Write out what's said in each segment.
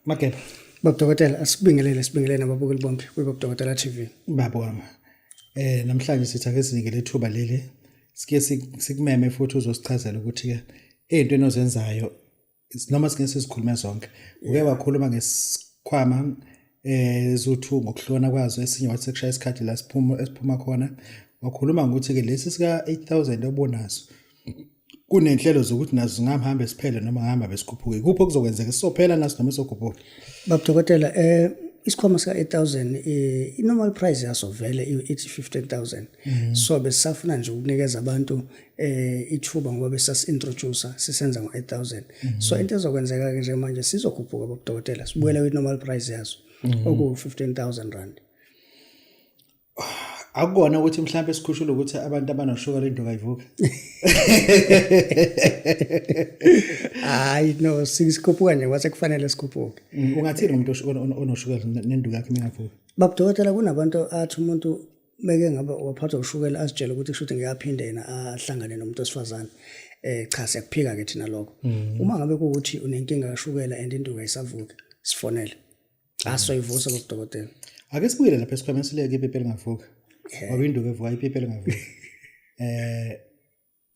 Mageba. Baba Dokotela, asibingelele, sibingelele nababukeli bonke kwiBaba Dokotela TV. Baba wami. Namhlanje sithi ake sinike lethuba leli. Sike sikumeme futhi uzosichazela ukuthi ke ezintweni ozenzayo noma singeke sizikhulume zonke. Uke wakhuluma ngesikhwama ezuthu ngokuhlona kwazo, esinye wathi sekushaya isikhathi la siphuma esiphuma khona. Wakhuluma ngokuthi ke lesi sika 8000 obonaso kunenhlelo zokuthi nazo zingahambe siphele noma ngihamba besikhuphuke. Kuphi okuzokwenzeka, sizophela naso noma sizokhuphuka? Baba Dokotela, isikhwama sika 8000, i normal price yaso vele ithi 15000. So besafuna nje ukunikeza abantu ithuba ngoba besas introduce sisenza ngo 8000. So into ezokwenzeka ke nje manje, sizokhuphuka, Baba Dokotela, sibuyele kwi normal price yaso oku 15000 rand. Akukona ukuthi mhlawumbe sikhushule ukuthi abantu abanoshukela induku ayivuki? Hayi no, sikhuphuka nje kwase kufanele sikhuphuke. Ungathini umuntu onoshukela nenduku yakhe mingavuki? Baba Dokotela, kunabantu athi umuntu meke ngabe waphathwa ushukela azitshele ukuthi kusho ukuthi ngiyaphinde yena ahlangane nomuntu wesifazane. Cha, siyakuphika ke thina lokho. Uma ngabe kuwukuthi unenkinga kashukela and induku ayisavuki, sifonele. Asoyivusa, Baba Dokotela. Ake sibuyele lapha esikhwameni sileke ipipi elingavuka. Ngoba induku evuka, ipipi elingavuka.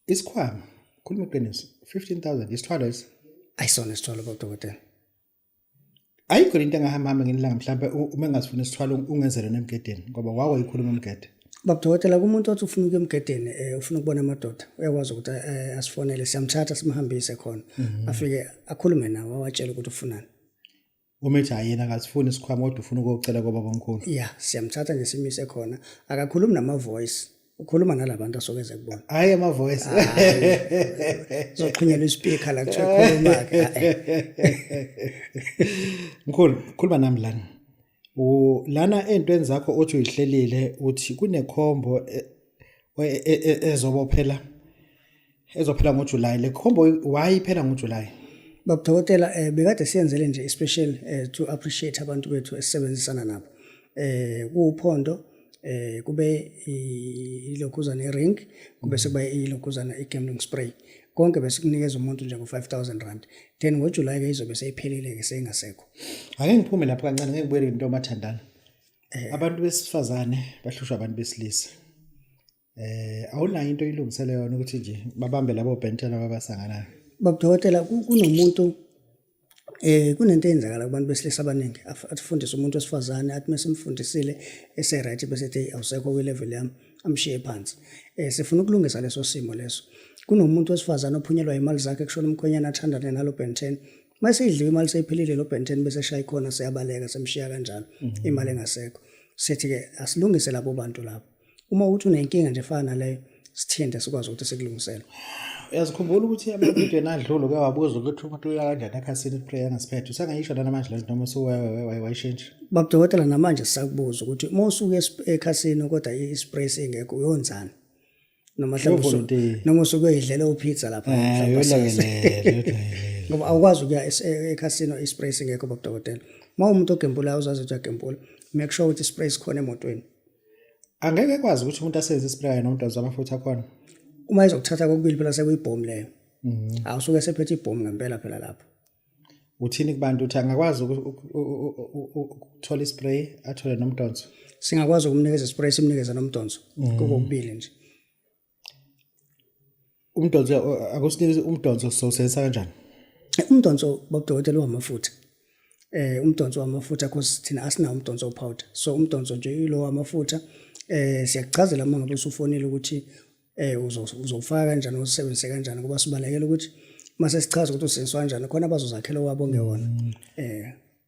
Isikhwama, khuluma iqiniso, 15000 isithwalo lesi? Ayisona isithwalo, Baba Dokotela. Ayikho into engahamba hamba ngelanga mhlawumbe uma engasifuna isithwalo ungenzele nemgedeni, ngoba wawo ikhuluma emgede. Baba Dokotela, kumuntu othi ufuna ukuya emgedeni, ufuna ukubona amadoda, uyakwazi ukuthi asifonele, siyamthatha simhambise khona. Afike akhulume nawo, awatshele ukuthi ufunani. Uma ethi hayi, yena akasifuni isikhwama kodwa ufuna ukuyocela kobabamkhulu? Ya, siyamthatha nje simise khona. Akakhulumi nama voice, ukhuluma nalabantu asuke eze kubona. Hayi ama voice. Zoxhunyelwa ispeaker la, kuthiwa khuluma ke. Mkhulu, khuluma nami lana. Lana entweni zakho othi uyihlelile, uthi kunekhombo ezobophela ezophela ngoJuly. Le khombo, why iphela ngoJuly? Baba Dokotela, bekade siyenzele nje special to appreciate abantu bethu esisebenzisana nabo. Kuwuphondo, kube ilokhuzana i-ring, kube sekuba ilokhuzana i-gambling spray. Konke besikunikeza umuntu nje ngo-5000 rand. Then ngoJuly ke izobe seyiphelile ke, seyingasekho. Ake ngiphume lapho kancane, ngeke ngibuyele into omathandana. Abantu besifazane bahlushwa abantu besilisa. Awunayo into oyilungisele yona ukuthi nje babambe labo bhentela ababasanganayo? Baba Dokotela, kunomuntu kunento eyenzakala kubantu besilisa abaningi, athi fundise umuntu wesifazane, athi mesimfundisile ese right, bese ethi, "Hey, awusekho kwi level yami," amshiye phansi. Sifuna ukulungisa leso simo leso. Kunomuntu wesifazane ophunyelwa imali zakhe, kushona umkhwenyana, athandane nalo Ben 10. Mase idliwe imali, seyiphelile, lo Ben 10 bese eshaya ikhona, seyabaleka, semshiya kanjalo, imali engasekho. Sithi ke asilungise labo bantu labo. Uma uthi unenkinga nje efana naleyo, sithinte sikwazi ukuthi sikulungisele. Uyazikhumbula ukuthi amavidiyo adlule uke wabuza ukuthi umuntu uya kanjani ekhasini ispray angasiphethe? Usangayisho lana manje lento noma usuwayishintsha? Baba Dokotela, namanje sisakubuza ukuthi uma usuke ekhasini kodwa ispray singekho, uyonzani? Noma mhlawumbe Uyovolontiya. Noma usuke uyidlela upizza lapha. Mhlawumbe asazi. Uyolekelela, uyolekelela. Ngoba awukwazi ukuya ekhasino ispray singekho, Baba Dokotela. Uma umuntu ogembulayo, uzazi ukuthi uyagembula, make sure ukuthi ispray sikhona emotweni. Angeke ekwazi ukuthi umuntu asebenzise ispray nomdonso wamafutha akhona? Uma ezokuthatha kokubili phela, sekuyibhomu leyo. Awusuke sephethe ibhomu ngempela phela lapho. Uthini kubantu, uthi angakwazi ukuthola ispray athole nomdonso? Singakwazi ukumnikeza ispray, simnikeze nomdonso, kokubili nje. Umdonso, akusinike umdonso, sowusebenzisa kanjani? Umdonso, Babudokotela, wamafutha. Umdonso wamafutha, cause thina asinawo umdonso powder, so umdonso nje ilo wamafutha. Siyakuchazela uma ngabe usufonile ukuthi uzowufaka kanjani, usebenzise kanjani, ngoba sibalekela ukuthi mase sichaza ukuthi usebenziswa kanjani khona bazozakhela owabo ngewona.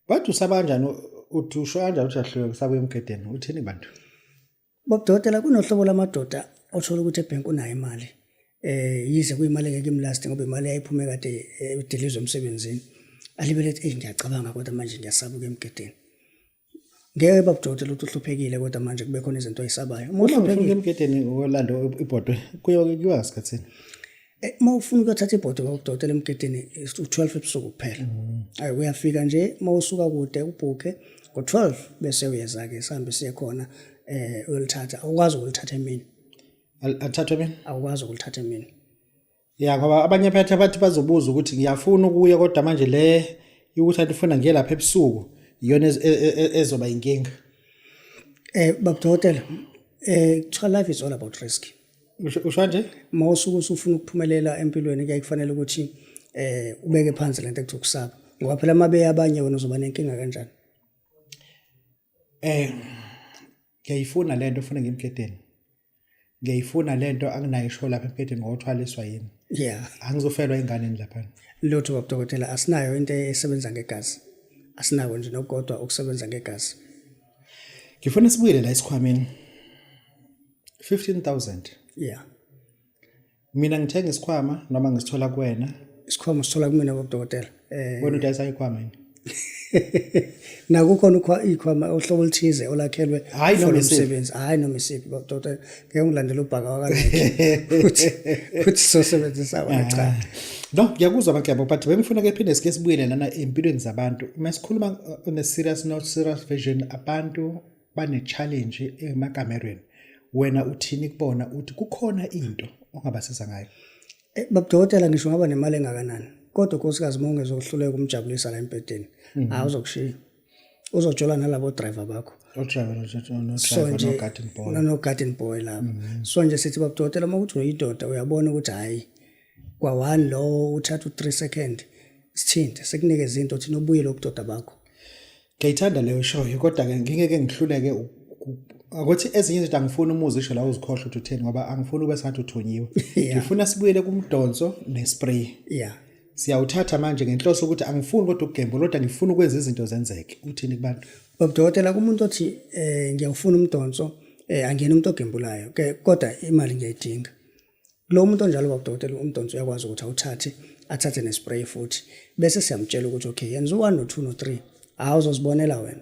Bathi usaba kanjani, uthi usho kanjani ukuthi ahluleka usabuya emgedeni, uthini bantu? Babudokotela, kunohlobo lamadoda othola ukuthi ebhenki unayo imali. Yize kuyimali engeke imlast, ngoba imali yayiphume kade idilizwe emsebenzini. Alibele ethi, "Ey, ngiyacabanga kodwa manje ngiyasaba ukuya emgedeni." Ngeke, Babudokotela, ukuthi uhluphekile kodwa manje kube khona izinto oyisabayo. Uma Uma ngifuna uhluphekile ukuya emgedeni wolanda ibhodwe, kuyiwa ngasikhathini? Uma ufuna ukuyothatha ibhodwe, Babudokotela, emgedeni u-12 ebusuku kuphela. Ayi, uyafika nje uma usuka kude, ubhukhe ngo-12, bese uyeza-ke, sihambe siye khona uyolithatha. Awukwazi ukulithatha emini. Alithathwe mina? Awukwazi ukulithatha emini. Ya, ngoba abanye phethe bathi bazobuza ukuthi ngiyafuna ukuya kodwa manje le Ukuthi athi ufuna ngiye lapha ebusuku iyona ezoba inkinga. Babudokotela, kuthiwa life is all about risk. Usho nje? Uma usuke usufuna ukuphumelela empilweni, kuyaye kufanele ukuthi ubeke phansi lento ekuthiwa ukusaba, ngoba phela uma beya abanye, wena uzoba nenkinga kanjani? Ngiyayifuna lento ufuna ngimgedeni. Ngiyayifuna lento, anginayo isho lapha emgedeni ngokuthwaliswa yini. Angizofelwa inganeni lapha. Lutho, babudokotela, asinayo into esebenza ngegazi, asinako nje nokodwa ukusebenza ngegazi. Ngifuna sibuyele la esikhwameni. 15,000. Mina ngithenga isikhwama noma ngisithola kuwena? Isikhwama sithola kumina, babudokotela. Wena udayisa ikhwama yini? Nakukhona ikhwama ohlobo oluthize olakhelwe Hhayi for noma lo isiphi. msebenzi. Hhayi noma isiphi, babudokotela, ngeke ngilandele ubhaka wakaNike ukuthi sosebenzisa wona, cha. No, ngiyakuzwa Maklabo, but bengifuna ke phinde sike sibuyele lana empilweni zabantu. Uma sikhuluma on a serious note, serious vision, abantu bane challenge emakamerweni. Wena uthini kubona, uthi kukhona into ongabasiza ngayo? Babudokotela, ngisho ngaba nemali engakanani, kodwa unkosikazi uma ungezohluleka ukumjabulisa la embhedeni, awuzokushiya, uzojola nalabo driver bakho. O-driver no So driver nje no garden boy. No garden boy lapho. So nje sithi, babudokotela, uma kuthi uyidoda, uyabona ukuthi hhayi, kwa-one lowo uthatha u-3 second, sithinte sikunikeze into, thina ubuyele ubudoda bakho. Ngiyayithanda leyo show, kodwa ke ngingeke ngihluleke ukuthi ezinye izinto angifuni umuzi isho la uzikhohlwa ukuthi utheni, ngoba angifuni ube sengathi uthunyiwe. Ngifuna sibuyele kumdonso nespray. Siyawuthatha manje ngenhloso ukuthi angifuni kodwa ukugembula, kodwa ngifuna ukwenza izinto zenzeke. Uthini kubantu? Babudokotela, kumuntu othi ngiyawufuna umdonso, angiyena umuntu ogembulayo ke, kodwa imali ngiyayidinga, lo muntu onjalo, babudokotela, umdonso uyakwazi ukuthi awuthathe, athathe nespray futhi, bese siyamtshela ukuthi okay, yenza u-1 no-2 no-3, hawu, uzozibonela wena.